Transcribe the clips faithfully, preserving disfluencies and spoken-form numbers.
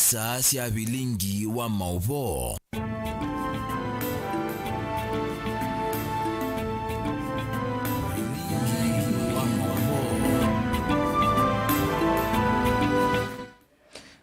Saa sya vilingi wa maũvoo. Vilingi wa maũvoo.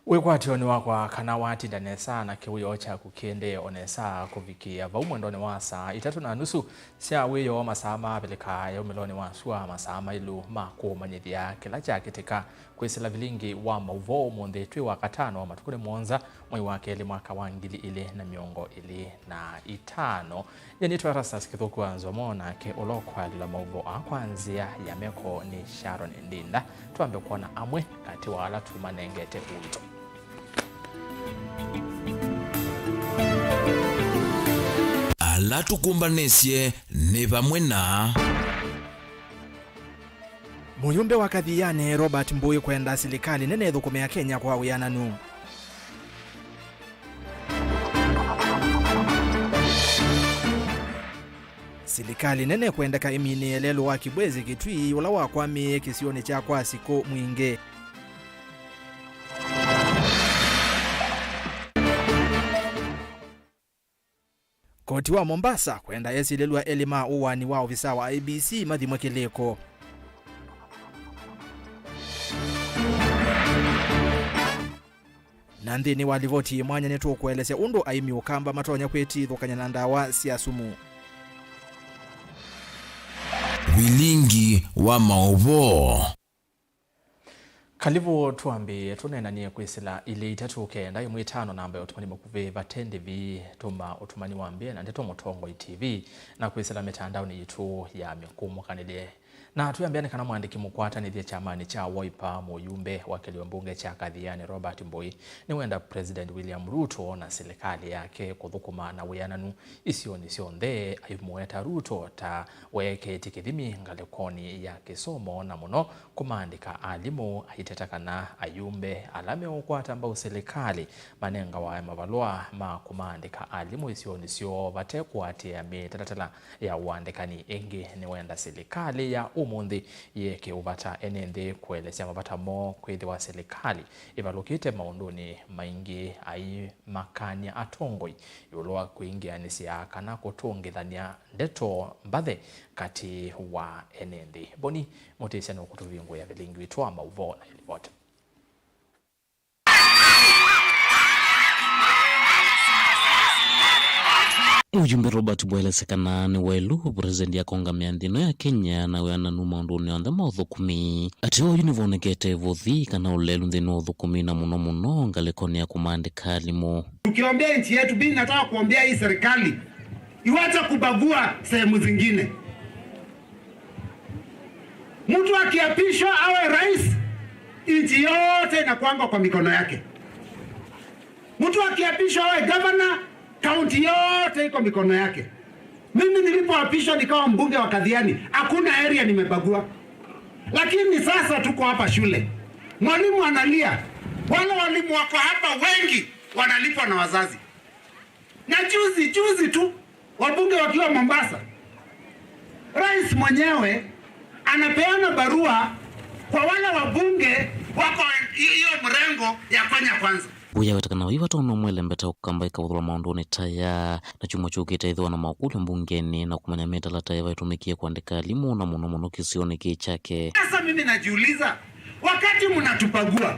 Wĩkwatyo nĩ wakwa kana watinda nesa na kĩwĩoo kyaku kĩendee o nesa kũvikĩĩa vau mwendonĩ wa saa itatũ na nusu sya wĩoo, masaa ma Avilika ya umĩlonĩ wa sua, masaa maĩlu ma kũmanyĩthya kĩla kyakĩtĩka. Kwĩsĩla vilingi wa maũvoo ũmũnthĩ twĩ wa katano, matukũ nĩ mũonza, mwei wa kelĩ, mwaka wa ngili ilĩ na mĩongo ĩlĩ na itano. Nyie nĩtwa Erastus Kĩthũku wa Nzomo, nake ũla ũkwalĩla maũvoo aa kwa nzĩa ya meko nĩ Sharon Ndinda. Twambe kwona amwe katĩ wa ala tũmanengete ũito. Ala tũkũmbanĩsye nĩ vamwe na. Mũyumbe wa Kathiani Robert Mbui kwenda silikalĩ nene ĩthũkũme Akenya kwa wĩananu. Silikalĩ nene kwendeka ĩminĩe lelũ wa Kibwezi Kitui ũla wakwamĩĩe kĩsionĩ kya kwa sikũ mwingĩ. Koti wa Mombasa kwenda esilĩlw'a elĩ ma ũaani wa ovisa wa I E B C mathimwe kĩlĩko. Na nthĩnĩ wa livoti yĩ mwanya, nĩtũkũelesya ũndũ aĩmi Ũkamba matonya kwĩtithũkany'a na ndawa sya sumu. Vilingi wa maũvoo. Kalivu twambĩĩe tũneenanie kwĩsĩla ilĩ itatũ kenda ĩmwe itano namba ya ũtũmani mũkuvĩ vate ndĩvi. Tũma ũtũmani wambĩĩe na Ndeto Mũtongoi T V na kwĩsĩla mĩtandaonĩ yitũ ya mĩkũmũkanĩlye. Na twĩambĩa nĩ kana mwandĩki mũkwatanĩthye kyamanĩ kya Wiper, mũyumbe wa kĩlĩo mbunge kya Kathiani Robert Mbui nĩwenda President William Ruto na silikalĩ yake kũthũkũma na wĩananu isionĩ syonthe, aimũeta Ruto ta weekĩĩtye kĩthimi ngalĩkonĩ ya kĩsomo, na mũno kũmaandĩka alimũ, aiteta kana ayumbe ala meũkwata mbau silikalĩ manengawa mavalũa ma kũmaandĩka alimũ isionĩ syoo vate kũatĩĩa mĩtalatala ya ũandĩkani. Ĩngĩ nĩwenda silikalĩ ya ũmũnthĩ yĩeke ũvata ene nthĩ kũelesya mavata moo, kwĩthĩwa silikalĩ ĩvalũkĩte maũndũnĩ maingĩ, aimakany'a atongoi ĩũlũ wa kwĩingĩanĩsya kana kũtũngĩthany'a ndeto mbathe katĩ wa ene nthĩ. Boni Mũtĩsya nũkũtũvingũĩa vilingi witũ wa maũvoo na livoti. Mũyumbe Robert Mbui elesya kana nĩ waĩlu President akũngamĩa nthĩ ĩno ya Kenya na wĩananu maũndũnĩ onthe ma ũthũkũmi. Atĩ oyu nĩvonekete vũthi kana ũlelu nthĩnĩ wa ũthũkũmi, na mũno mũno ngalĩkonĩ ya kũmaandĩka alimũ. Tukiombea nchi yetu, mimi nataka kuombea hii serikali iwache kubagua sehemu zingine. Mtu akiapishwa awe rais, nchi yote inakuanga kwa mikono yake. Mtu akiapishwa awe gavana, kaunti yote iko mikono yake. Mimi nilipoapishwa nikawa mbunge wa Kathiani, hakuna area nimebagua. Lakini sasa tuko hapa shule. Mwalimu analia. Wale walimu wako hapa wengi wanalipwa na wazazi. Na juzi, juzi tu, wabunge wakiwa Mombasa, rais mwenyewe anapeana barua kwa wale wabunge wako hiyo mrengo ya Kenya Kwanza. Mbui aweta kana vaiva tondũ mwelembete Ũkamba ĩkavũthũla maũndũnĩ ta aya, na kyumwa kyũkĩte ĩthĩwa na makũlyo mbungenĩ na kũmanya mĩtalatala ĩva ĩtũmĩkie kũandĩka alimũ, na mũno mũno kĩsionĩ kĩĩ kyake. Sasa mimi najiuliza, wakati mnatupagua,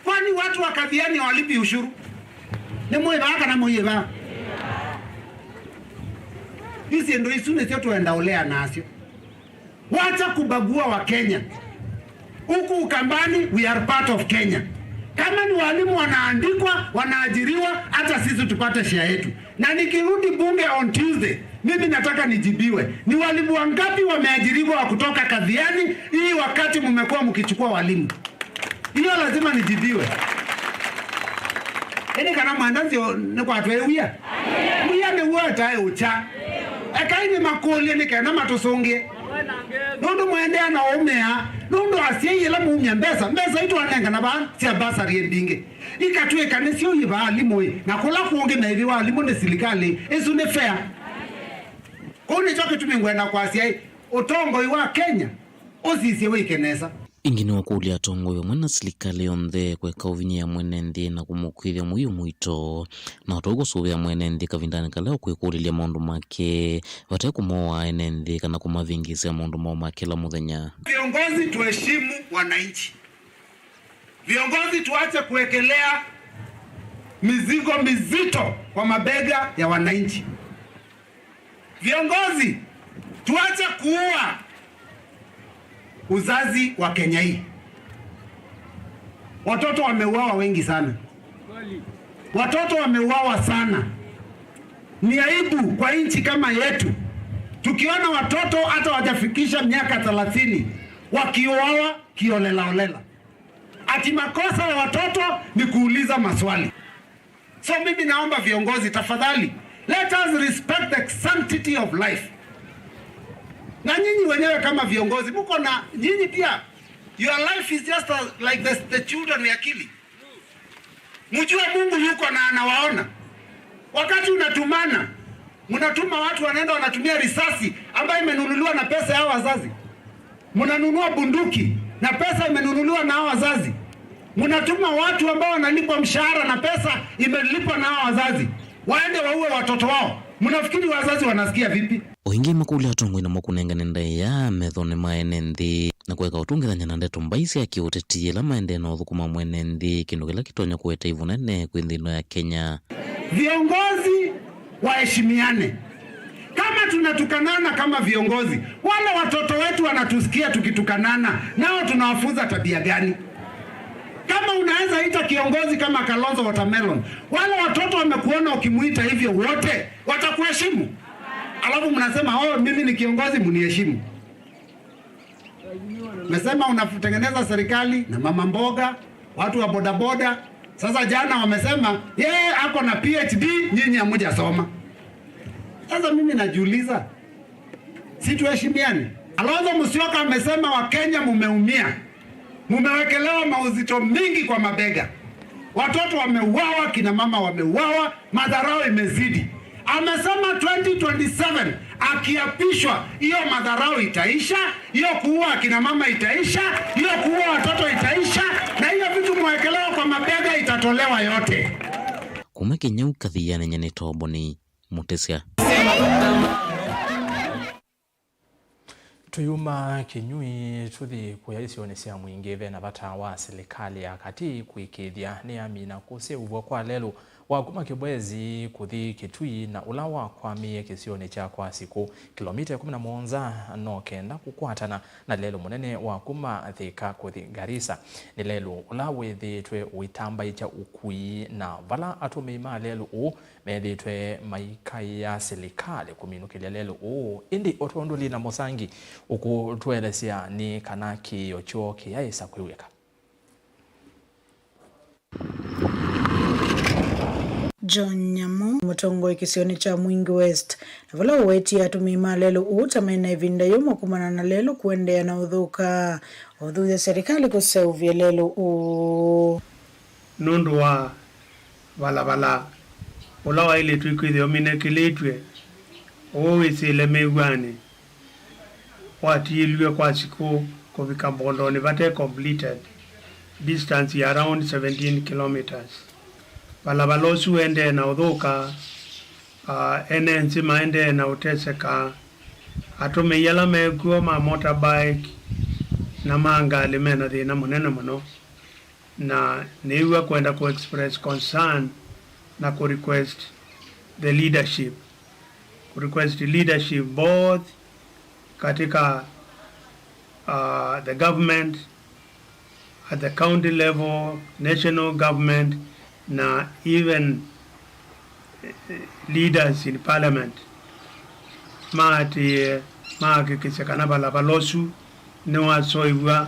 kwani watu wa Kathiani hawalipi ushuru? Nĩ mwĩvaa kana mũyĩvaa? Yu syĩndũ isu nĩsyo tũenda ũlea nasyo. Wacha kubagua wa Kenya. Huku Ukambani, we are part of Kenya. Kama ni walimu wanaandikwa, wanaajiriwa, hata sisi tupate share yetu. Na nikirudi bunge on Tuesday, mimi nataka nijibiwe. Ni walimu wangapi wameajiriwa wa kutoka Kathiani hii wakati mmekuwa mkichukua walimu? Hiyo lazima nijibiwe. Ĩndĩ kana mwenda nzĩ nĩkwatwee wia? Wia nĩw'o etae ũkya. Ekai nĩmakũlye nĩ kenda matũsũngĩe. Nũndũ mwendeea na ũmea, nũndũ asyai ĩla maumya mbesa, mbesa itwanengana vaa sya mbasarĩ mbingĩ, ikatw'ĩka nĩsyo iva alimũ-ĩ, na kũla kũngĩ meĩvĩwa alimũ nĩ silikalĩ. Ĩsu nĩ fair? Kũu nĩkyo kĩtumi ngwenda kwasya-ĩ, ũtongoi wa Kenya ũsisye wĩke nesa. Ĩngĩ nĩwakũlya atongoi vamwe na silikalĩ yonthe kweka ũvinyĩĩa mwene nthĩ na kũmũkwĩthya mũio mũito, na o tau kũsũvĩa mwene nthĩ kavindanĩ kala ũkwĩkũlĩlya maũndũ make, vate kũmooa ene nthĩ kana kũmavĩngĩĩsya maũndũ moo ma kĩla mũthenya. Viongozi, tuheshimu wananchi. Viongozi, tuache kuwekelea mizigo mizito kwa mabega ya wananchi. Viongozi, tuache kuua uzazi wa Kenya hii. Watoto wameuawa wengi sana. Watoto wameuawa sana. Ni aibu kwa nchi kama yetu, tukiona watoto hata wajafikisha miaka thelathini wakiuawa kiolelaolela. Ati makosa ya watoto ni kuuliza maswali. So mimi naomba viongozi, tafadhali, let us respect the sanctity of life. Na nyinyi wenyewe kama viongozi, mko na, nyinyi pia, your life is just a, like the, the children we are killing. Mjue Mungu yuko na anawaona. Wakati unatumana, mnatuma watu wanaenda wanatumia risasi ambayo imenunuliwa na pesa ya wazazi. Mnanunua bunduki na pesa imenunuliwa na hawa wazazi. Mnatuma watu ambao wanalipwa mshahara na pesa imelipwa na hawa wazazi, waende waue watoto wao. Mnafikiri wazazi wanasikia vipi? O ĩngĩ makũlya atongoi namo kũnengane ndaĩa methonĩ ma ene nthĩ na kũeka ũtũngĩthany'a na ndeto mbai sya kĩũteti ĩla maendee na ũthũkũma mwene nthĩ, kĩndũ kĩla kĩtonya kũete ĩvu nene kwĩ nthĩ ĩno ya Kenya. Viongozi waheshimiane. Kama tunatukanana kama viongozi, wale watoto wetu wanatusikia tukitukanana, nao tunawafunza tabia gani? Kama unaweza ita kiongozi kama Kalonzo Watermelon, wale watoto wamekuona ukimuita hivyo wote, watakuheshimu? Alafu mnasema, "Oh, mimi ni kiongozi, mniheshimu." Umesema unatengeneza serikali na mama mboga, watu wa bodaboda. Sasa jana wamesema yeye ako na P H D, nyinyi hamujasoma. Sasa mimi najiuliza, si tuheshimiane? Kalonzo Musyoka amesema Wakenya mumeumia, mumewekelewa mauzito mingi kwa mabega. Watoto wameuawa, kina mama wameuawa, madharau imezidi. Amesema twenty twenty-seven akiapishwa, hiyo madharau itaisha, hiyo kuua akina mama itaisha, hiyo kuua watoto itaisha, na hiyo vitu mwekelewa kwa mabega itatolewa yote. Kuma Kĩnyau Kathiani, nyie nĩ Toboni Mũtĩsya. Tũyuma Kĩnyui tũthi kũya isionĩ sya Mwingĩ, ve na vata wa silikalĩ ya katĩ kũĩkĩĩthya nĩyamina kũseũvw'a kwa lelũ wa kuma Kĩbwezi kũthi Kĩtui, na ũla wakwamĩe kĩsionĩ kya Kwasikũ, kĩlomita ĩkũmi na mũonza, no kenda kũkwatana na lelũ mũnene wa kuma Thika kũthi Garissa. Nĩ lelũ ũla wĩthĩĩtwe ũitambaĩkya ũkui, na vala atũmĩi ma lelũ ũũ methĩĩtwe maikaĩa silikalĩ kũminũkĩlya lelũ ũũ. Ĩndĩ o tondũ Lina Mũsangi ũkũtũelesya nĩ kana kĩĩo kyoo kĩyaĩsa kwĩw'ĩka. John Nyamũ, mũtongoi kĩsionĩ kya Mwingi West, na vala ũwetie atũmĩi ma lelũ ũũ ta mena ĩvinda yũmũ kumana na lelũ kũendeea na ũthũka, ũthuthya silikalĩ kũseũvya lelũ ũũ. Nũndũ wa valavala ũla waĩlĩtwe kwĩthĩwa ũminĩkĩlĩtw'e, ũũ wĩsĩle mĩw'anĩ, watiĩlw'e Kwasikũ kũvika Mbondonĩ vate completed, distance ya around seventeen kilometres. Valavala ũsu ũendee na ũthũka, ah, ene nzĩ maendee na ũteseka. Atũmĩi ala mekw'o ma motorbike na ma ngalĩ mena thĩna mũnene mũno. Na nĩw'a kwenda ku express concern na ku request the leadership, ku request leadership both katika, uh, the government, at the county level, national government, na even leaders in parliament maatĩĩe mahakikisye kana valavala ũsu nĩwasoĩw'a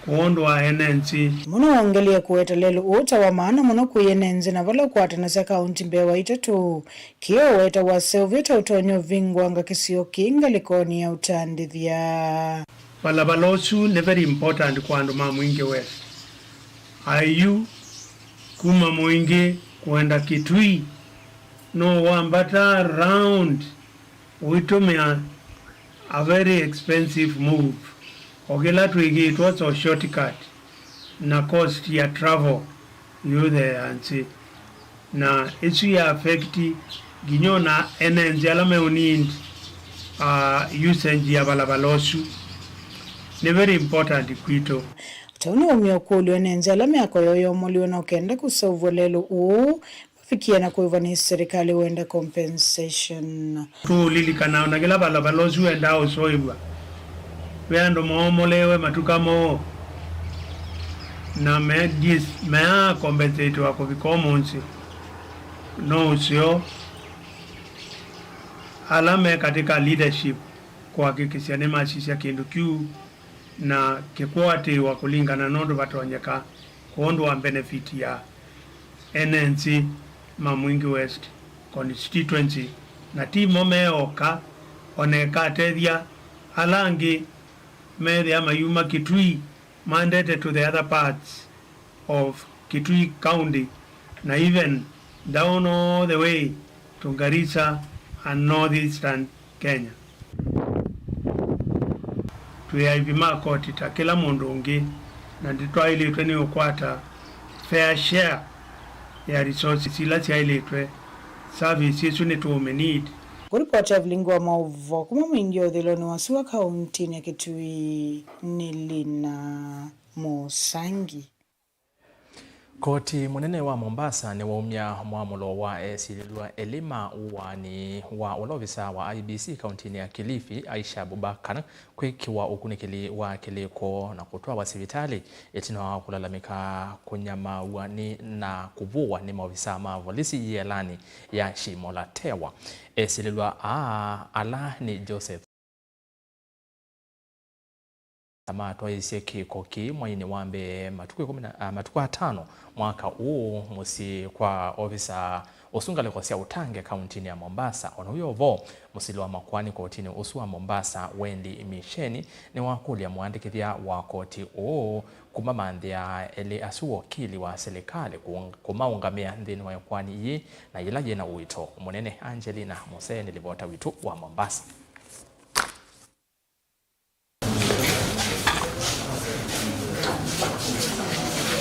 kwondũ wa ene nzĩ. Mũno wongelie kũweta lelũ ũũ ta wa maana mũno kwĩ ene nzĩ na vala ũkwatanasya kaunti mbee wa itatũ, kĩĩ ũweta waseũvya ta ũtonya ũvingũanga kĩsio kĩĩ ngalĩkonĩ ya ũtandĩthya. Valavala ũsu nĩ very important kwa andũ ma Mwingi West. Ayu kuma Mwingi kũenda Kitui, no wambata round ũitũmĩa a very expensive move O kĩla twĩkĩtwe so shortcut na cost ya travel yũtheea nthĩ, na ĩsu ya affect nginya ona ene nthĩ ala meũneed, uh, usage ya valala ũsu. Nĩ very important kwitũ. Tau nĩwaumya ũkũlyo ene nthĩ ala myako yoo yomoliwe na ũkenda kũseũvw'a lelũ ũũ mavikie na kũĩvwa nĩ serikali wenda compensation. Tũũlilikana ona kĩla valala ũsu wendaa ũseũvw'a, ve andũ moomolewe matuka moo, na me dis-, meaa compensatiwa kũvika ũmũnthĩ. No ũseo ala me katĩ ka leadership kũhakikisha nĩmasisya kĩndũ kĩu na kĩkũatĩĩwa kũlingana na ũndũ vatonyeka kwondũ wa benefit ya ene nthĩ ma Mwingi West constituency, na ti mo me oka, ona ĩkatethya ala angĩ methĩa mayuma Kitui mandete to the other parts of Kitui County, na even down all the way to Garissa and northeastern Kenya. Twĩ aĩvi ma koti ta kĩla mũndũ ũngĩ, na nĩtwaĩlĩtwe nĩ ũkwata fair share ya resources ila syaĩlĩtwe. Service ĩsu nĩtũũmĩneed. Kũripoti Evelyn Ngua Maũvoo kuma Mwingi ũthĩlonĩ wa sua kauntinĩ ya Kitui nĩ Lina Mũsangi. Koti mũnene wa Mombasa nĩwaumya mwamũlo wa esilĩlw'a elĩ ma ũaani wa ũla ovisa wa I E B C kauntinĩ ya Kilifi, Aisha Abubakar, kwĩkĩwa ũkunĩkĩli wa kĩlĩko na kũtwawa sivitalĩ ĩtina wa kũlalamĩka kũnyamaaw'a nĩ, na kũvũwa nĩ maovisa ma volisi yĩelanĩ ya Shimo la Tewa. Esilĩlw'a aa ala nĩ Joseph na matwaĩisye kĩko kĩĩ mwainĩ wa mbee matukũ ĩkũmi na, ah, matukũ atano mwaka ũũ mũsyĩ kwa ovisa ũsu ngalĩko sya ũtange kauntinĩ ya Mombasa. O na wĩ o vo, mũsili wa makoani kotinĩ ũsu wa Mombasa, Wendy Misheni, nĩwakũlya mũandĩkĩthya wa koti ũũ kũmamanthĩa elĩ asu wokili wa silikalĩ kũung-, kũmaũngamĩa nthĩnĩ wa ĩkoani yĩĩ na yĩla yĩna ũito mũnene. Angelina Musee nĩ livota witũ wa Mombasa.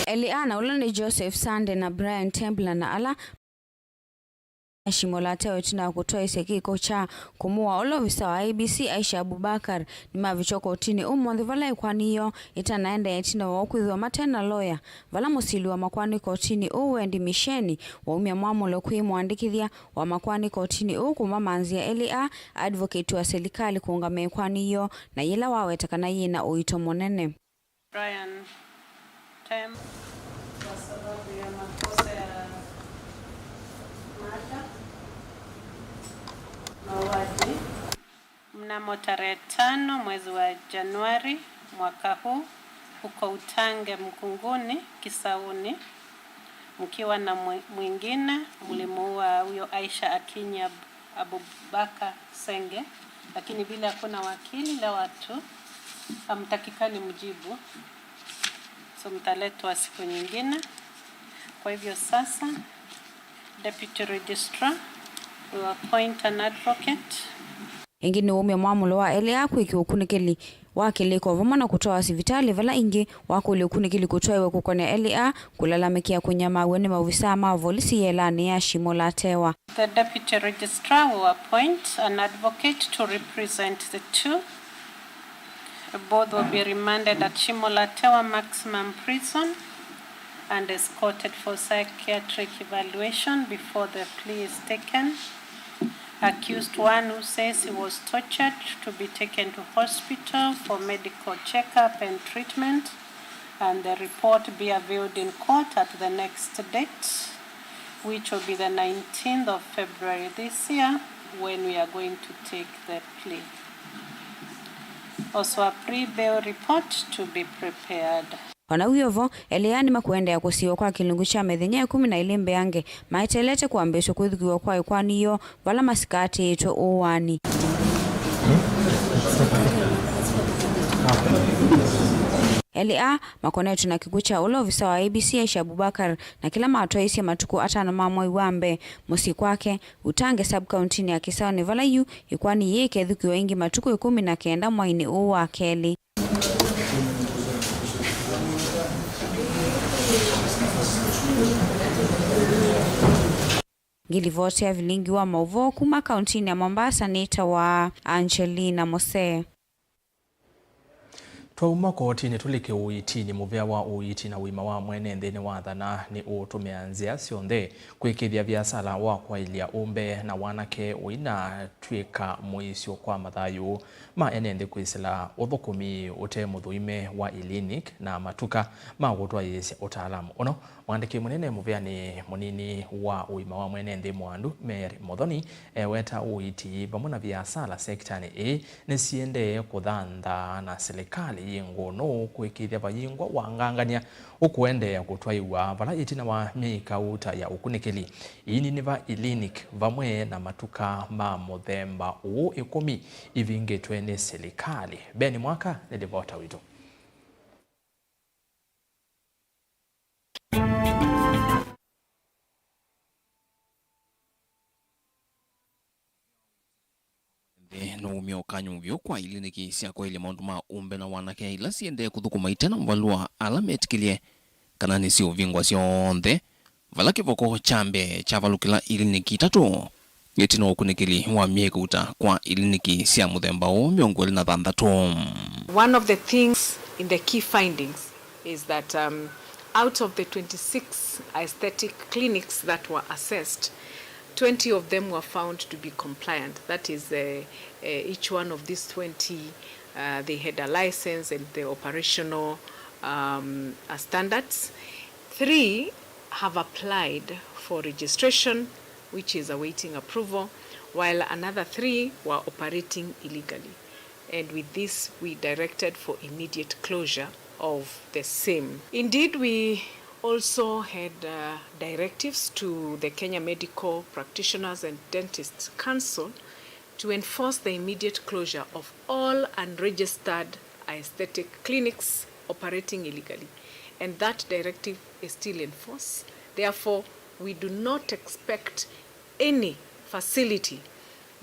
Elĩ ana, ũla nĩ Joseph Sande na Brian Tembla, na ala Shimo la Tewa ĩtina wa kũtwaĩsya kĩko kya kũmũa ũla ovisa wa I E B C Aisha Abubakar, nĩmavikiwe kotinĩ ũmũnthĩ vala ĩkoani yoo ĩtanaendeea ĩtina woo kwĩthĩwa mate na loya. Vala mũsili wa makoani kotinĩ ũũ Wendy Misheni waumya mwamũlo kwĩ mũandĩkĩthya wa makoani kotinĩ ũũ kũmamanzĩa elĩ aa, advocate wa silikalĩ kũũngamĩa ĩkoani yoo, na yĩla waweta kana yĩna ũito mũnene. Brian Tem, kwa sababu ya makosa ya mada, mauaji. Mnamo tarehe tano mwezi wa Januari mwaka huu, huko Utange Mkunguni, Kisauni, mkiwa na mwe-, mwingine, mlimuua huyo Aisha Akinyi Ab-, Abubakar Senge, lakini vile hakuna wakili, leo watu hamtakikani mjibu, so mtaletwa siku nyingine. Kwa hivyo sasa, Deputy Registrar will appoint an advocate. Ĩngĩ nĩwaumya mwamũlo wa elĩ aa kwĩkĩwa ũkunĩkĩli wa kĩlĩko vamwe na kũtwawa sivitalĩ, vala ĩngĩ wakũlya ũkunĩkĩli kũtwaĩwe kũkonea elĩ aa kũlalamĩkĩa kũnyamaaw'a nĩ maovisaa ma volisi yĩelanĩ ya Shimo la Tewa. The Deputy Registrar will appoint an advocate to represent the two. Both will be remanded at Shimo la Tewa Maximum Prison and escorted for psychiatric evaluation before the plea is taken. Accused one, who says he was tortured, to be taken to hospital for medical checkup and treatment, and the report be availed in court at the next date, which will be the nineteenth of February this year, when we are going to take the plea. Also, a pre-bail report to be prepared. O na wĩ o vo, elĩ aa nĩmakũendeea kũsiĩwa kwa kĩlungu kya mĩthenya ĩkũmi na ĩlĩ mbeange maeteelete kwambĩĩsw'a kwĩthukĩĩwa kwa ĩkoani yoo vala masikatĩĩtwe ũaani. Elĩ aa makonetwe na kĩkw'ũ kya ũla ovisa wa I E B C Aisha Abubakar na kĩla matwaĩisye matukũ atano ma mwei wa mbee mũsyĩ kwake Utange sub-county-nĩ ya Kisauni, vala yu ĩkoani yĩĩ ĩkethukĩĩwa ĩngĩ matukũ ĩkũmi na kenda mweinĩ ũũ wa kelĩ. Ngilivoti ya vilingi wa maũvoo kuma kauntinĩ ya Mombasa nĩtawa Angelina Mose. Twauma kotinĩ tũlike ũitinĩ, mũvĩa wa ũiiti na ũima wa mwene nthĩ nĩwathana nĩ ũũtũmĩa nzĩa syonthe kwĩkĩĩthya viasala wa kwaĩlya ũmbe na wanake ũinatw'ĩka mũisyo kwa mathayũ ma ene nthĩ kwĩsĩla ũthũkũmi ũte mũthũime wa ilinik na matuka ma kũtwaĩĩsya ũtaalamu ũno. Mwandĩki mũnene mũvĩanĩ mũnini wa ũima wa mwene nthĩ Mwandu, Mary Muthoni, eweta ũiiti vamwe na viasala sektanĩ ĩĩ nĩsiendee kũthanthaa na silikalĩ yĩ ngũnũ kũĩkĩĩthya vayingwa wangangany'a ũkũendeea kũtwaĩwa vala ĩtina wa myei kauta ya ũkunĩkĩli. Iini nĩ va ilinik vamwe na matuka ma mũthemba ũũ ĩkũmi ivingĩtwe nĩ silikalĩ. Ben Mwaka nĩ livota witũ. Nthĩ nũumya ũkany'o vyũ kwa iliniki sya kwaĩlya maũndũ ma ũmbe na wanake ila siendee kũthũkũma ite na mũvalũa ala metĩkĩlye kana nĩsiũvingwa syonthe, vala kĩvoko kya mbee kyavalũkĩla iliniki itatũ. Ĩtina wa ũkunĩkĩli wa myei kauta kwa iliniki sya mũthemba ũũ mĩongo ĩlĩ na thanthatũ. One of the things in the key findings is that, um, out of the twenty-six aesthetic clinics that were assessed, twenty of them were found to be compliant. That is, uh, uh, each one of these twenty, uh, they had a license and the operational, um, uh, standards. Three have applied for registration, which is awaiting approval, while another three were operating illegally. And with this, we directed for immediate closure of the same. Indeed, we also had, uh, directives to the Kenya Medical Practitioners and Dentists Council to enforce the immediate closure of all unregistered aesthetic clinics operating illegally. And that directive is still in force. Therefore, we do not expect any facility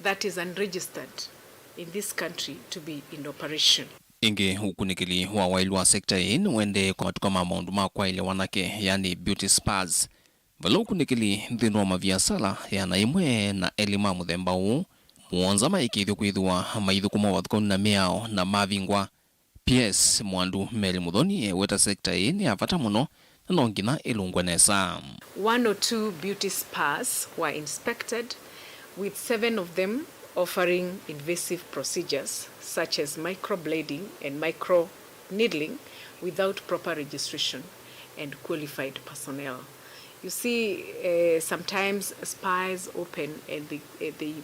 that is unregistered in this country to be in operation. Ĩngĩ, ũkunĩkĩli wa waĩlu wa sekta ĩĩ nĩũendee kwa matuka ma maũndũ ma kwaĩlya wanake, yani beauty spas, vala ũkunĩkĩli nthĩnĩ wa maviasala ĩana ĩmwe na elĩ ma mũthemba ũũ, mũonza maĩkĩĩthw'a kwĩthĩwa maithũkũma ũvathũkanu na mĩao na mavingwa. P S Mwandu, Mary Muthoni eweta sekta ĩĩ nĩ ya vata mũno na no nginya ĩlũngwe nesa. One oh two beauty spas were inspected, with seven of them offering invasive procedures such as microblading and micro needling without proper registration and qualified personnel. You see, uh, sometimes spas open and they, uh, they,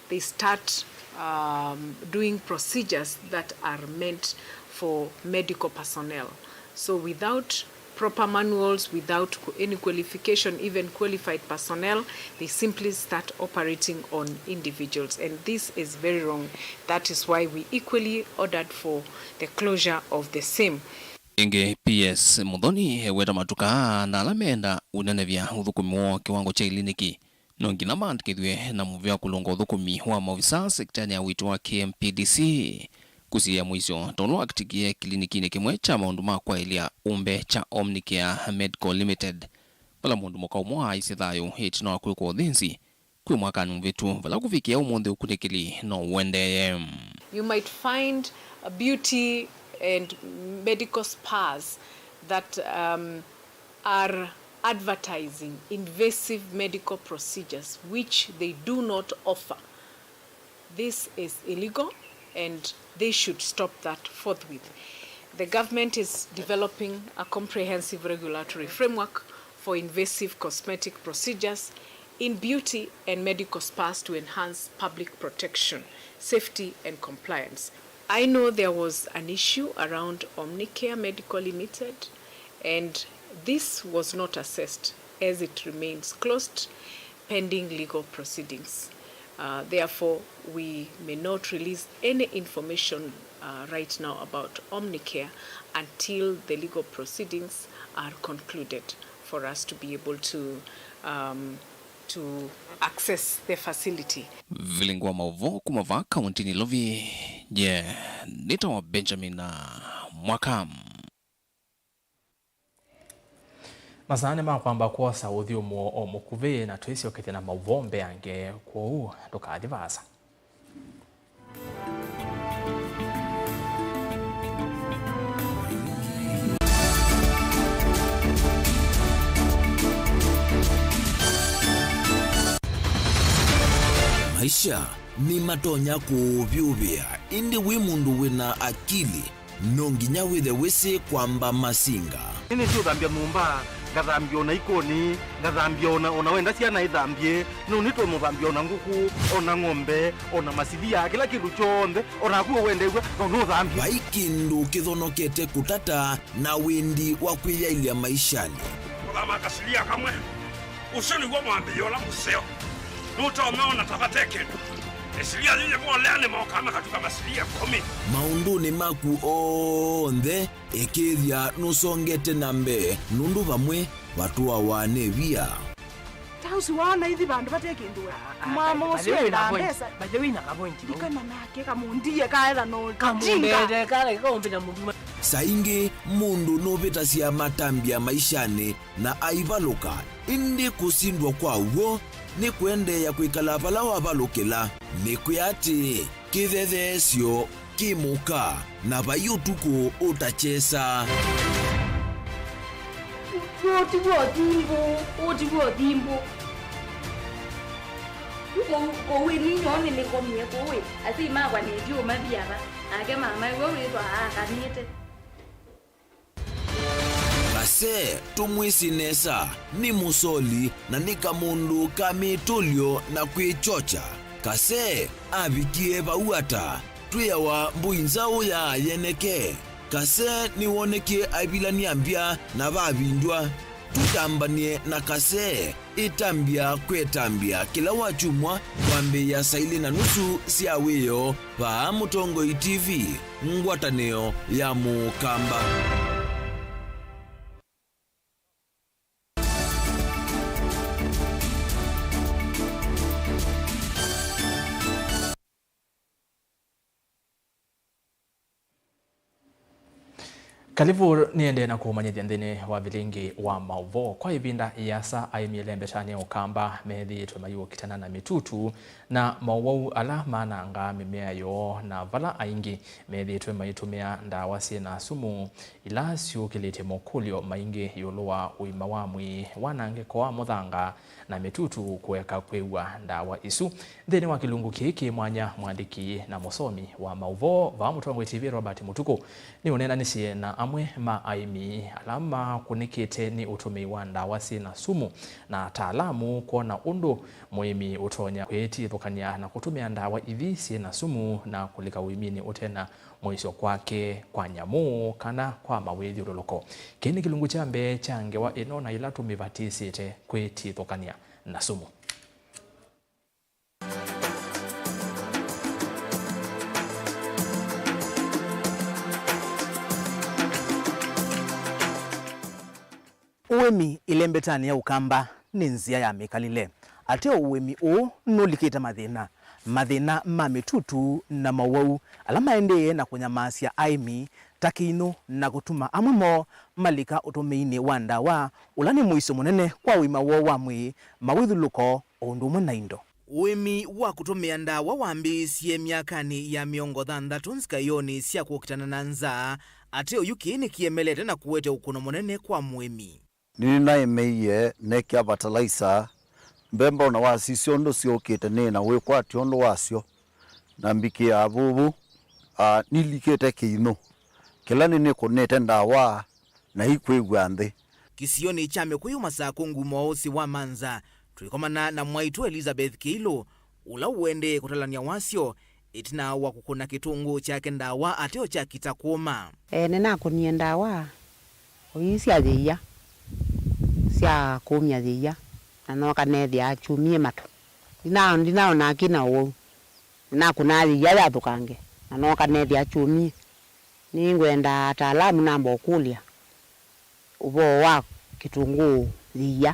they start, um, doing procedures that are meant for medical personnel. So without proper manuals, without qu-, any qualification, even qualified personnel, they simply start operating on individuals. And this is very wrong. That is why we equally ordered for the closure of the same. Ĩngĩ, P S Muthoni eweta matuka na ala menda ũnenevya ũthũkũmi woo kĩwango kya iliniki, no nginya maandĩkĩthw'e na mũvea kũlũnga ũthũkũmi wa maovisaa sektanĩ ya ũiiti wa K M P D C. Kũsiĩĩa mũisyo, ta ũla wakĩtĩkie kĩlinikinĩ kĩmwe kya maũndũ ma kwaĩlya ũmbe kya Omnicare Medical Limited, vala mũndũ mũka ũmwe waaisye thayũ ĩtina wa kwĩkwa ũthĩnzi kwĩ mwakanĩ mũvĩtu, vala kũvikĩa ũmũnthĩ ũkunĩkĩli no ũendeeye. You might find, uh, beauty and medical spas that, um, are advertising invasive medical procedures which they do not offer. This is illegal and they should stop that forthwith. The government is developing a comprehensive regulatory framework for invasive cosmetic procedures in beauty and medical spas to enhance public protection, safety and compliance. I know there was an issue around Omnicare Medical Limited, and this was not assessed as it remains closed pending legal proceedings. Uh, therefore, we may not release any information, uh, right now about Omnicare until the legal proceedings are concluded for us to be able to, um, to access the facility. Vilingi wa maũvoo kuma vaa kaunti Nairobi, ye nĩtawa Benjamin Mwaka. Masaa nĩ ma kwamba kwosa ũthyũmũo o mũkuvĩ, na twĩsyokethya na maũvoo mbeange, kwoou ndũkathi vaasa. Maisha nĩmatonya kũũvyũvĩa, ĩndĩ wĩ mũndũ wĩna akili, no nginya wĩthe wĩsĩ kwamba masinga. Nĩnĩsĩ ũthambya nyũmba, ngathambya o na ikoni, ngathambya o na, o na wenda syana ithambye, no nĩtwe mũthambya o na ngũkũ, o na ng'ombe, o na masilia, kĩla kĩndũ kyonthe, o naku ũwendew'a, no nũthambye. Vai kĩndũ kĩthonokete kũtata na wendi wa kwĩyaĩlya maishanĩ. Kũthama kasilia kamwe. Ũsu nĩw'o mwambĩĩo ũla mũseo. Nũtomeona ta vate kĩndũ. Ĩsilia yĩyĩvolea nĩmokaa makatuka masilia ĩkũmi. Maũndũnĩ maku onthe, ĩkĩĩthya nũsongete na mbee, nũndũ vamwe vatũawa nĩ via. Ta ũsu waona ithi vandũ vate kĩndũ we. Ah, ah, mwama by the ũsu way, wĩna endaa point. Mbesa. By the way, wĩna ka point vau. Ndikana nake kamũndie kaetha no tinga. Kamũmbete kala kaũmbĩta mũndũ. Saa ingĩ mũndũ nũvĩtasya matambya maishanĩ na aivalũka, ĩndĩ kũsindwa kwa w'o nĩ kũendeea kwĩkala vala wavalũkĩla. Nĩkwĩa atĩĩ, kĩthetheesyo kĩ mũka, na vai ũtukũ ũtakyesa. Ũũ ti w'o thimbũ, ũũ ti w'o thimbũ. Kũu, kũu ĩ ninyoo nĩnĩkomie kũu ĩ, asyai makwa nĩtyo maviava, nake mama w'o wĩthwa aakanĩte. Kase, tũmwĩsĩ nesa, nĩ mũsoli na nĩ kamũndũ ka mĩtũlyo na kwĩkyokya. Kase avikie vau ata? Twĩawa mbũi nzaũ ya yeneke. Kase nĩwonekie aivilany'a mbya na vavindw'a. Tũtambany'e na Kase. Ĩtambya kwĩ ĩtambya kĩla wakyumwa kwambĩĩa saa ilĩ na nusu sya wĩoo vaa Mũtongoi T V, ngwatanĩo ya Mũkamba. Kalĩvu nĩendee na kũmanyĩthya nthĩnĩ wa vilingi wa maũvoo. Kwa ĩvinda ĩasa, aĩmi ĩlembetanĩ ya Ũkamba methĩĩtwe mayũkitana na mĩtutu na mowau ala manangaa mĩmea yoo, na vala aingĩ methĩĩtwe maitũmĩa ndawa syĩ na sumu ila syũkĩlĩtye mokũlyo maingĩ ĩũlũ wa ũima wa mwĩĩ, wanangĩko wa mũthanga, na mĩtutu kũeka kwĩw'a ndawa isu. Nthĩnĩ wa kĩlungu kĩĩ kĩ mwanya, mwandĩki na mũsomi wa maũvoo vaa Mũtongoi T V Robert Mũtukũ nĩũneenanĩsye na amwe ma aĩmi ala makũnĩkĩte nĩ ũtũmĩi wa ndawa syĩ na sumu, na ataalamu kwona ũndũ mũĩmi ũtonya kwĩtithũkany'a na kũtũmĩa ndawa ithi syĩ na sumu na kũlika ũiminĩ ũte na mũisyo kwake, kwa nyamũ, kana kwa mawĩthyũlũlũko. Kĩĩ nĩ kĩlungu kya mbee kya ngewa ĩno na ĩla tũmĩvatĩsĩte kwĩtithũkany'a na sumu. Ũĩmi ĩlembetanĩ ya Ũkamba nĩ nzĩa ya mĩkalĩle. Ateo ũĩmi ũũ nũlikĩte mathĩna, mathĩna ma mĩtutu na mowau ala maendee na kũnyamaasya aĩmi ta kĩinũ na kũtuma amwe moo malika ũtũmĩinĩ wa ndawa, ũla nĩ mũisyo mũnene kwa ũima woo wa mwĩĩ, mawĩthyũlũlũko, o ũndũ ũmwe na indo. Ũĩmi wa kũtũmĩa ndawa wambĩĩisye myakanĩ ya mĩongo thanthatũ nzikaĩonĩ sya kũkitana na nzaa. Ateo yu kĩĩ nĩkĩemelete na kũete ũkũno mũnene kwa mũĩmi. Nĩnĩnaĩmĩie nekĩa fertilizer, mbemba ona wasisya ũndũ syũkĩte nĩ na wĩkwatyo ũndũ wasyo, na mbikĩa vũvũ, a, nilikĩte kĩinũ kĩla nĩnĩkũnĩte ndawa na ikwĩw'a nthĩ. Kĩsionĩ kya Mĩkũyũ Masakũ Ngumo ũsĩ wa Manza, twĩkomana na mwaitũ Elizabeth Kĩilũ, ũla ũendee kũtalany'a wasyo ĩtina wa kũkũna kĩtũngũũ kyake ndawa ateo kyakita kũma. E, nĩnakũnie ndawa o ii sya yĩia, sya kũmya yĩia, na nooka neethĩa kyumie matũ. Ndina-, ndinaona kĩna ũwau. Nĩnakũnaa yĩia yathũkange, na nooka neethĩa kyumie. Nĩngwenda ataalamu namba ũkũlya ũvoo wa kĩtũngũũ yĩia.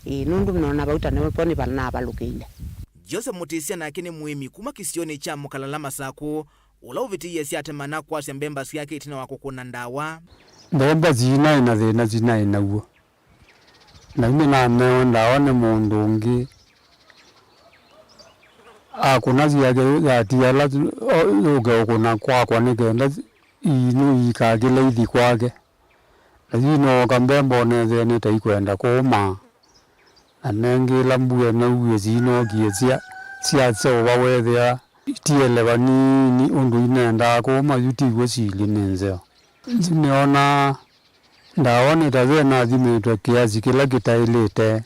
Ĩĩ, nũndũ nona vau ta nĩvo navalũkĩile. Joseph Mũtĩsya nake nĩ mũĩmi kuma kĩsionĩ kya Mũkalala Masakũ, ũla ũvĩtĩie syatema na kwasya mbemba syake ĩtina wa kũkũna ndawa. Mbemba sinaĩ na thĩna sinaĩ naw'o. Na yu nĩnanewe ndawa nĩ mũndũ ũngĩ, akũna syake yatiala yũke ũkũna kwakwa nĩ kenda iinũ iikakĩle ithi kwake. Na yu inooka mbemba ũnethĩa nĩ ta ikwenda kũũma. Na nengĩ ĩla mbua nauwie sinookie sya syaseũva weethĩa itiele vanini ũndũ inendaa kũũma yu tiw'o siilye nĩ nzeo. Yu nĩonaa ndawa nĩ ta ve nathimĩtwe kĩasi kĩla kĩtaĩlĩte,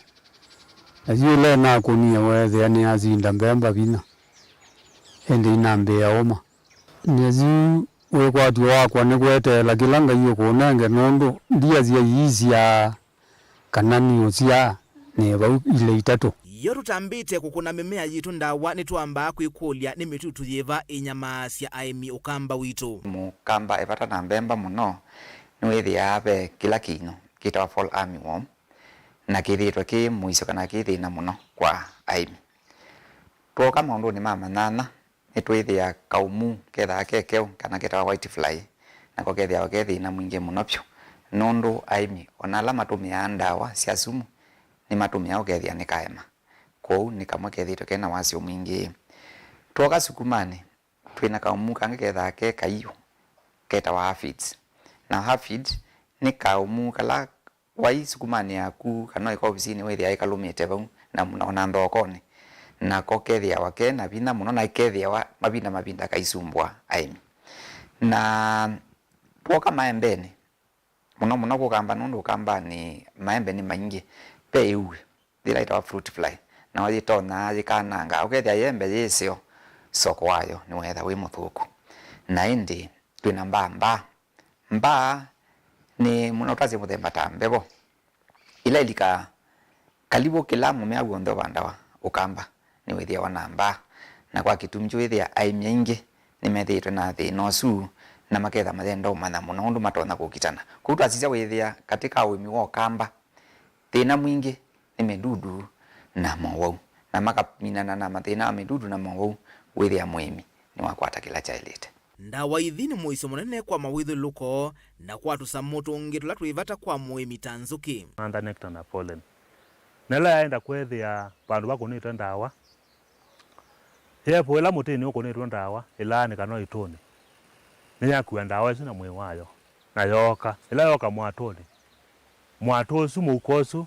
na yu ĩla ĩnakũnie weethĩa nĩyasinda mbemba vinya, ĩndĩ inambĩĩa ũma. Nyie yu wĩkwatyo wakwa nĩ kweteela kĩla Ngai ũkũnenge nũndũ ndiasya iisyaa kana nĩũsyaa nĩ vau ilĩ itatũ. Yo tũtambĩte kũkũna mĩmea yitũ ndawa, nĩtwambaa kwĩkũlya nĩ mĩtutu yĩva ĩnyamaasya aĩmi ũkamba witũ. Mũkamba e vata na mbemba mũno nĩwĩthĩaa ve kĩla kĩinyũ kĩtawa fall armyworm, na kĩthĩĩtwe kĩ mũisyo kana kĩ thĩna mũno kwa aĩmi. Twoka maũndũnĩ ma manyanya, nĩtwĩthĩaa kaũmuu kethaa ke keũ kana ketawa white fly, nako kethĩawa ke thĩna mwingĩ mũno vyũ, nũndũ aĩmi ona ala matũmĩaa ndawa sya sumu nĩmatũmĩaa ũkethĩa nĩkaema. Kwoou nĩ kamwe kethĩĩtwe kena wasyo mwingĩ. Twoka sukumanĩ, twĩ na kaũmuu kangĩ kethaa ke kaiũ ketawa aphids. Na aphid nĩ kaũmuu kala wai sukumanĩ yaku kana ĩka ovisinĩ wĩthĩaa ĩkalũmĩte vau na, na ona nthookonĩ, nako kethĩawa ke na vinya mũno na kethĩawa mavinda mavinda kaisumbũa aĩmi. Na twoka maembenĩ, mũno mũno kũkamba nũndũ ũkambanĩ maembe nĩ maingĩ, ve ĩuĩ yĩla ĩtawa fruit fly, na yĩtonyaa yĩkanangaa, ũkethĩa yembe yĩ ĩseo, soko wayo nĩweetha wĩ mũthũku. Na ĩndĩ twĩ na mbaa mbaa. Mbaa nĩ mũno twasye mũthemba ta mbevo, ila ilikaa kalivũ kĩla mũmea w'onthe ũvandawa ũkamba nĩwĩthĩawa na mbaa, na kwa kĩtumi kyu wĩthĩa aĩmi aingĩ nĩmethĩĩtwe na thĩna ũsu, na maketha mayenda ũmanya mũno ũndũ matonya kũkitana. Kwoou twasisya wĩthĩa katĩ ka ũĩmi wa ũkamba, thĩna mwingĩ nĩ mĩdudu na mowau, na makaminana na mathĩna ma mĩdudu na mowau, wĩthĩa mũĩmi nĩwakwata kĩla kyaĩlĩte. Ndawa ithi nĩ mũisyo mũnene kwa mawĩthyũlũlũko na kwa tũsamũ tũngĩ tũla twĩ vata kwa mũĩmi ta nzũkĩ. Mantha, nectar na pollen. Na ĩla yaenda kwĩthĩa vandũ vakũnĩtwe ndawa, yevo ĩla mũtĩnĩ ũkũnĩtwe ndawa ĩlaanĩ kana ĩtũnĩ, nĩyakua ndawa ĩsu na mwĩĩ wayo, na yooka. Ĩla yooka mwatũnĩ, mwatũ ũsu, mũuko ũsu,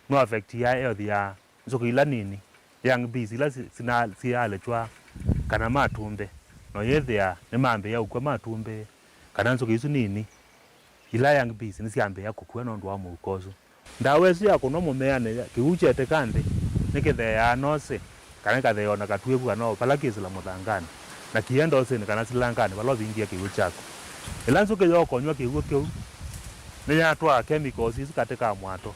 nũ affectiaa health ya nzũkĩ ila nini, young bees, ila si-, sina-, sialĩtw'a kana matumbĩ, na ũyĩthĩa nĩmambĩĩa ũkw'a matumbĩ kana nzũkĩ isu nini, ila young bees nĩsyambĩĩa kũkw'a nũndũ wa mũuko ũsu. Ndawa ĩsu yakũnwa mũmeanĩ, kĩw'ũ kyetĩka nthĩ nĩkĩtheeaa nosĩ, kana ĩkatheea o na katuĩvu kana o vala kĩsĩla mũthanganĩ, na kĩenda ũsĩnĩ kana silanganĩ vala ũvingie kĩw'ũ kyaku. Ĩla nzũkĩ yooka ũnyw'a kĩw'ũ kĩu, nĩyatwaa chemicals isu katĩ ka mwatũ,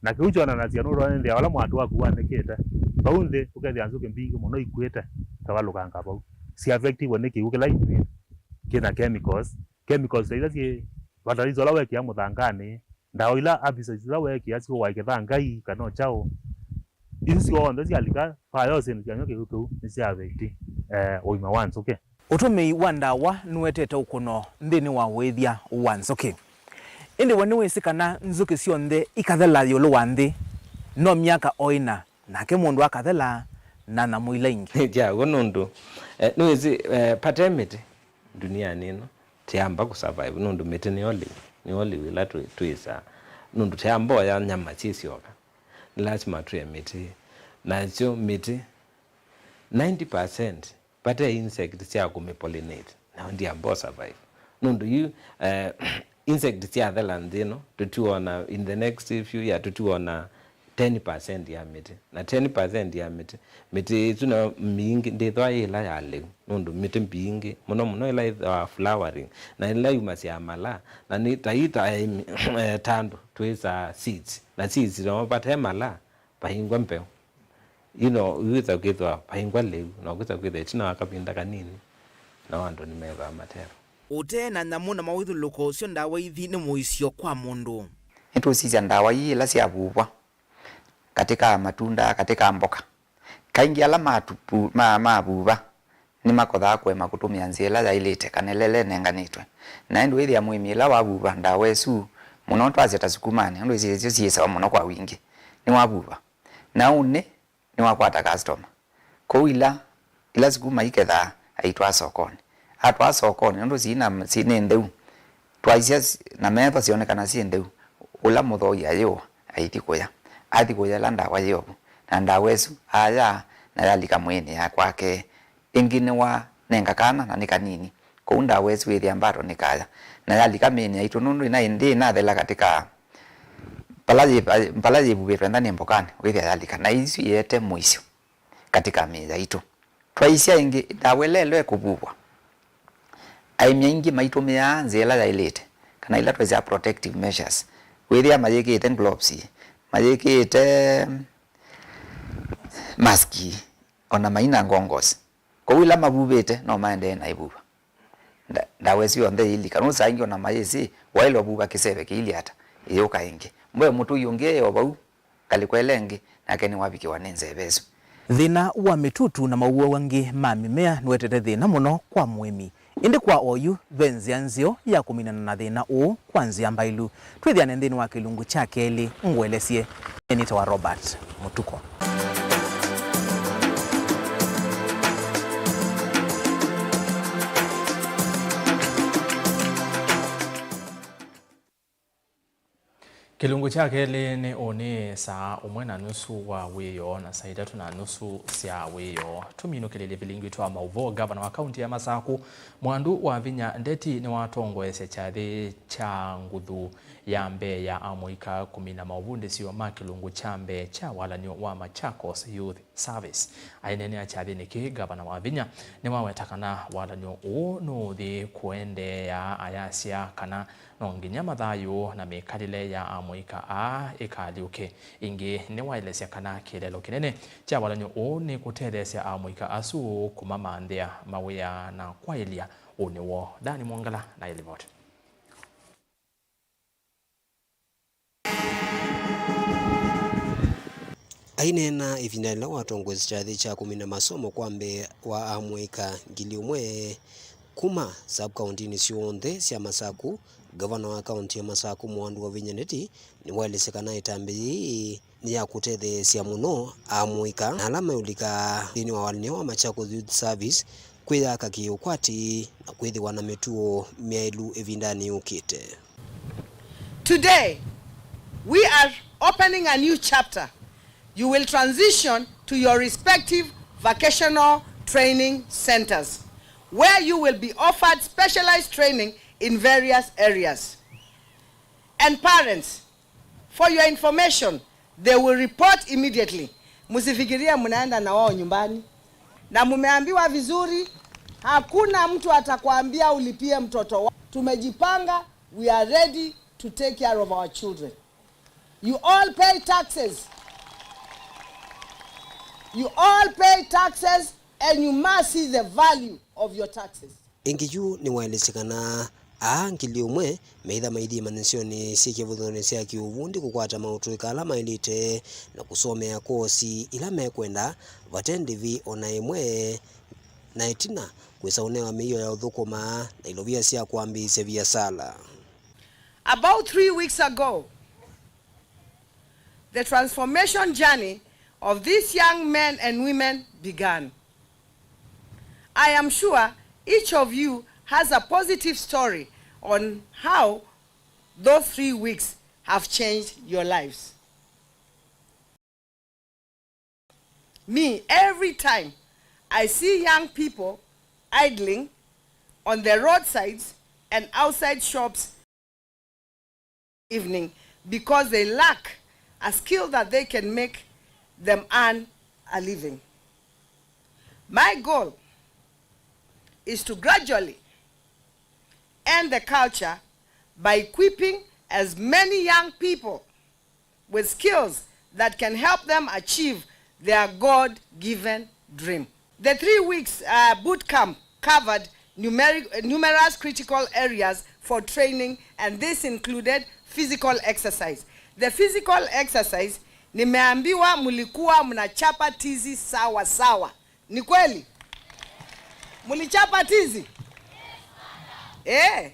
na kĩu kyonanasya nũtonya vala mwatũ waku wanĩkĩte. Vau nthĩ ũkethĩa nzũkĩ mbingĩ mũno ikw'ĩte, ikavalũkanga vau, sya affectiwe nĩ kĩw'ũ kĩla inyw'ĩte kĩna chemicals. Chemicals ta ila syĩ fertilizer ũla wekĩa mũthanganĩ, ndawa ila herbicides ila weekĩa siũae kĩthangai kana ũkyaũ, isu syonthe syalika faa yosinĩ syanyw'a kĩw'ũ kĩu nĩsya affect, eh, ũima wa nzũkĩ. Ũtũmĩi wa ndawa nũetete ũkũno nthĩnĩ wa ũĩthya wa nzũkĩ. Ĩndĩ we nĩwĩsĩ kana nzũkĩ syonthe ikathela ĩũlũ wa nthĩ no myaka o ĩna, nake mũndũ akathela na nyamũ ila ingĩ? Nĩ kya w'o nũndũ, eh, nĩwĩsĩ, eh, vate mĩtĩ duniani ĩno, tĩamba kũ survive, nũndũ mĩtĩ nĩyo lĩu, nĩyo lĩu ĩla twĩ-, twĩsaa, nũndũ tĩamba oya nyama syĩ syoka, nĩ lasima tũe mĩtĩ. Nasyo mĩtĩ, ninety percent vate insect sya kũmĩ pollinate, nao ndiamba ũ survive. Nũndũ yu, eh, insect syathela nthĩ ĩno, tũtiwona, in the next few year, tũtiwona ten percent ya mĩtĩ. Na ten percent ya mĩtĩ, mĩtĩ ĩsu nayo mingĩ ndĩthwa yĩ ĩla ya lĩu, nũndũ mĩtĩ mbingĩ, mũno mũno ĩla ĩthĩawa flowering, na ĩla yumasya mala, na nĩ ta ita, eh, ta andũ twĩsaa seeds, na seeds no vate mala, vaingwa mbeũ. You know, wĩsa kwĩthwa vaingwa lĩu, na kwĩsa kwĩthwa ĩtina wa kavinda kanini, na andũ nĩmethwa matero. Ũtee na nyamũ na mawĩthyũlũlũko, syo ndawa ithi nĩ mũisyo kwa mũndũ. Nĩtũsisya ndawa ii ila syavuvwa katĩ ka matunda, katĩ ka mboka. Kaingĩ ala matupu-, ma-, mavuva nĩmakothaa kũema kũtũmĩa nzĩa ĩla yaĩlĩte kana ĩla ĩla ĩnenganĩtwe. Na ĩndĩ wĩthĩa mũĩmi ĩla wavuva ndawa ĩsu mũno, twasya ta sukumanĩ, ũndũ isu syĩsawa mũno kwa wingĩ, nĩwavuva. Na ũnĩ nĩwakwata customer. Kwoou ila, ila sukuma ikethaa, aitwaa sokonĩ. Atwaa sokonĩ, nũndũ sii na, si nĩ ntheu. Twaisya s-, na metho syonekana syĩ ntheu, ũla mũthoi ayĩũa, aithi kũya. Athi kũya ĩla ndawa yĩ ovu, na ndawa ĩsu aya, na yalika mwĩĩnĩ ya kwake. Ĩngĩ nĩwanenga kana, na nĩ kanini. Kwoou ndawa ĩsu ĩthĩa mbato nĩ kaya. Na yalika mĩĩnĩ yaitũ, nũndũ ĩna ĩndĩ ĩnathela katĩ ka vala yĩ-, vala yĩvuvĩtwe nthani mbokanĩ, wĩthĩa yalika. Na isu iete mũisyo katĩ ka mĩĩ yaitũ. Twaisya ĩngĩ, ndawa ĩla ĩla ĩkũvuvwa, aĩmi aingĩ maitũmĩaa nzĩa ĩla yaĩlĩte, kana ila twĩsyaa protective measures. Wĩthĩa mayĩkĩĩte gloves, mayĩkĩĩte mask, ona maina ngongos. Kwoou ila mavuvĩte no maendee na ĩvuva. Nda-, ndawa ĩsu yonthe yĩilika. Nũndũ saa ingĩ ona mayĩsĩ, waĩle ũvuva kĩseve kĩilyĩ ata, ĩyũka ĩngĩ. Mboe mũtũi ũngĩ e o vau, ngalĩko ĩla ĩngĩ, nake nĩwavikĩwa nĩ nzeve ĩsu. Thĩna wa mĩtutu na mawau angĩ ma mĩmea nĩwetete thĩna mũno kwa mũĩmi. Ĩndĩ kwa oyu, ve nzĩa nzeo ya kũminana na thĩna ũũ kwa nzĩa mbaĩlu. Twĩthĩane nthĩnĩ wa kĩlungu kya kelĩ, ngũelesye. Nĩtawa Robert Mũtuko. Kĩlungu kya kelĩ nĩ ũnĩ saa ũmwe na nusu wa wĩoo na saa itatũ na nusu sya wĩoo. Tũminũkĩlĩlye vilingi witũ wa maũvoo. Ngavana wa kaunti ya Masaku, Mwandu wa Vinya Ndeti, nĩwatongoesye kyathĩ kya nguthu ya mbee ya amũika kũmina maũvundĩsyo ma kĩlungu kya mbee kya walany'o wa Machakos Youth Service. Aineenea kyathĩnĩ kĩĩ, Ngavana wa Vinya nĩwaweta kana walany'o ũũ nũũthi kũendeea, ayasya kana no nginya mathayũ na mĩkalĩle ya amũika aa ĩkaalyũke. Ĩngĩ nĩwaelesya kana kĩeleelo kĩnene kya walany'o ũũ nĩ kũtetheesya amũika asu kũmamanthĩa mawĩa na kwaĩlya ũnĩ woo. Dani Mwongala na ĩlivoti. Aineena ĩvinda yĩla watongoesye kyathĩ kya kũmina masomo kwa mbee wa amũika ngili ũmwe kuma sub-kauntinĩ syonthe sya Masaku, ngavana wa kaunti ya Masaku, Mwandu wa Vinya Ndeti, nĩwaelesye kana ĩtambya yĩĩ nĩ ya kũtetheesya mũno amũika na ala meũlika nthĩnĩ wa walany'o wa Machakos Youth Service kwĩyaka kĩ-ũkwati na kwĩthĩwa na mĩtuo myaĩlu ĩvindanĩ yũkĩte. Today, we are opening a new chapter. You will transition to your respective vocational training centers, where you will be offered specialized training in various areas. And parents, for your information, they will report immediately. Msifikirie mnaenda na wao nyumbani. Na mumeambiwa vizuri, hakuna mtu atakwambia ulipie mtoto wa-, tumejipanga, we are ready to take care of our children. You all pay taxes. You all pay taxes and you must see the value of your taxes. Ĩngĩ yu nĩwaelesye kana aa ngili ũmwe meĩtha maithi imanyĩsyonĩ syĩ kĩvathũkany'o sya kĩũvundi kũkwata maũtũĩka ala maĩlĩte na kũsomea kosi ila mekwenda vate ndĩvi o na ĩmwe, na ĩtina kwĩsa ũnewa mĩio ya ũthũkũma na ilovia sya kwambĩĩsya viasala. About three weeks ago, the transformation journey of these young men and women began. I am sure each of you has a positive story on how those three weeks have changed your lives. Me, every time I see young people idling on the roadsides and outside shops, evening because they lack a skill that they can make them earn a living. My goal is to gradually end the culture by equipping as many young people with skills that can help them achieve their God-given dream. The three weeks, uh, boot camp covered numeric-, numerous critical areas for training, and this included physical exercise. The physical exercise, nimeambiwa mlikuwa mnachapa tizi sawa sawa. Ni kweli? Mlichapa tizi? Eh.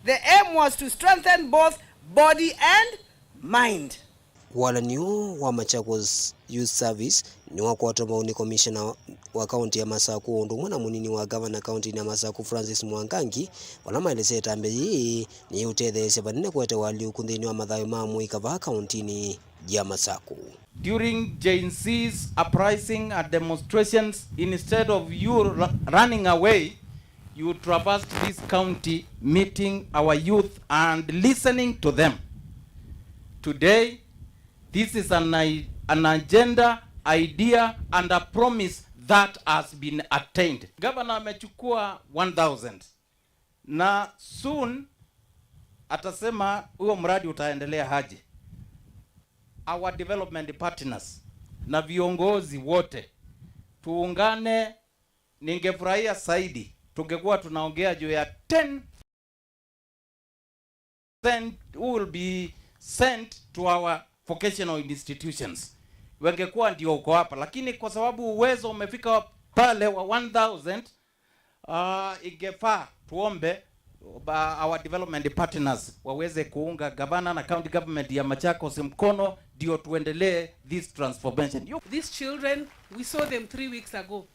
The aim was to strengthen both body and mind. Walany'o wa Machakos Youth Service nĩwakwatwa mbau nĩ komishena wa kaunti ya Masaku o ũndũ ũmwe na mũnini wa gavana kauntinĩ ya Masaku Francis Mwangangi, vala maelesya ĩtambya yĩĩ nĩyĩũtetheesya vanene kũete ũalyũku nthĩnĩ wa mathayũ ma mũika vaa kauntinĩ ya Masaku. During Gen Z's uprising and demonstrations, instead of you ru- running away, you traversed this county meeting our youth and listening to them. Today, this is an, i- an agenda, idea, and a promise that has been attained. Governor amechukua one thousand. Na soon atasema huo mradi utaendelea aje. Our development partners na viongozi wote tuungane. Ningefurahia zaidi tungekuwa tunaongea juu ya ten who will be sent to our vocational institutions. Wangekuwa ndio uko hapa, lakini kwa sababu uwezo umefika pale wa one thousand, uh, ingefaa tuombe ba- our development partners waweze kuunga gavana na county government ya Machakos mkono ndio tuendelee this transformation. You These children, we saw them three weeks ago.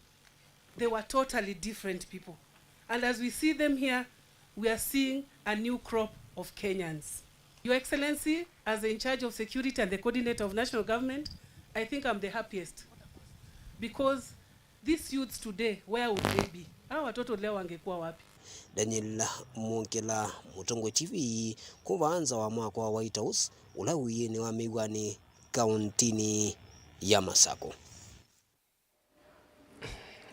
They were totally different people. And as we see them here, we are seeing a new crop of Kenyans. Your Excellency, as the in charge of security and the coordinator of national government, I think I'm the happiest. Because these youths today, where would they be? Hawa watoto leo wangekuwa wapi? Daniel Mungila, Mũtongoi T V, kuma nza wa mwako wa White House, ũla wĩ ĩnĩ wa mĩw'anĩ kauntinĩ ya Masaku.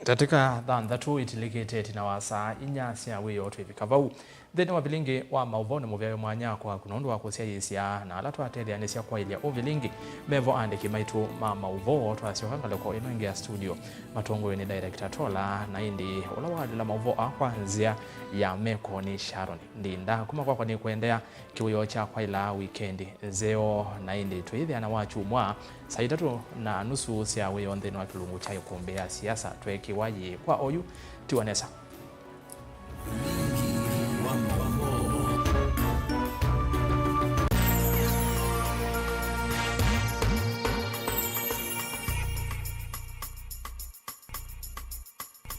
Ndatĩka thanthatũ itilĩkĩte ĩtina wa saa inya sya wĩoo twĩvika vau. Nthĩnĩ wa vilingi wa maũvoo nĩ mũvyayo mwanya kwaku nũndũ wa kũsyaĩĩsya na ala twatetheanĩsya kwaĩlya ũvilingi. Mevo aandĩki maitũ ma maũvoo twasyoka ngalĩko ĩno ĩngĩ ya studio matongoew'e nĩ Director Tola, na ĩndĩ ũla waalĩla maũvoo aa kwa nzĩa ya meko nĩ Sharon Ndinda. Kuma kwakwa nĩ kũendeea kĩwĩoo kya kwaĩla wikendi nzeo, na ĩndĩ twĩĩthĩana wakyumwa saa itatũ na nusu sya wĩoo nthĩnĩ wa kĩlungu kya ĩkũmbĩ ya siasa tweekĩwa yĩĩ kwa oyu tiwa nesa.